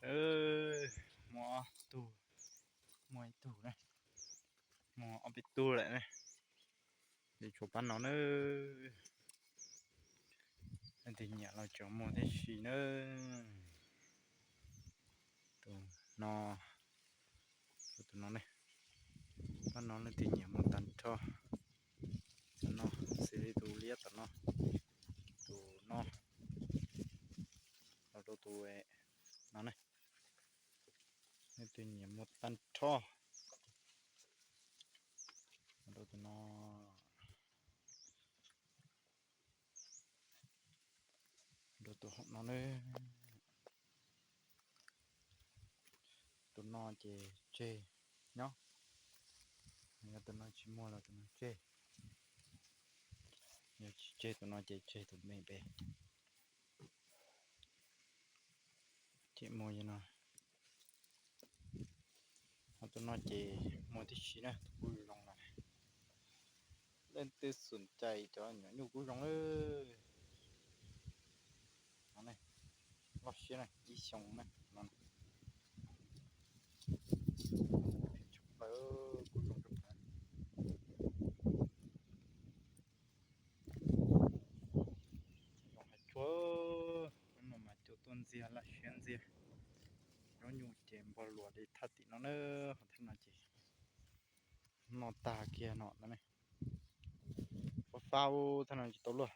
Muaj ob tug, muaj ib tug na, muaj ob peb tug lawm na. Ces tshuav pab no na. Leej twg nyiam los tsuas muag tib si na. Tus no, tus no ne, pab no leej twg nyiam muag tag nrho. Tus no xws li tus liab tom no, tus no, los rau tus no ne, leej twg nyiam muag tag nrho, los rau tus no, rau tus hauv no ne. Tus no ces tseg nyob, yog tus no tsis muag los tus no tseg, yog tsis tseg tus no ces tseg tus me pem. Ces muag no, ho tus no ces muag tib si na, tus kub zoo no. Leej twg xum cais cov nyuam nyuj kub zoo lawm, no ne, loj siab na, ib xyoo na no. Tshaj plaws, kub zoo tshaj plaws. Zoo hais tsuag, hnub no mas cua tuaj ntxiag laj siab ntxiag, nyob nyuj ces npog luas li thaj tim no na, ho thaj no ces noj tag kiag no na. Fab fab, thaj no tsis tau luaj,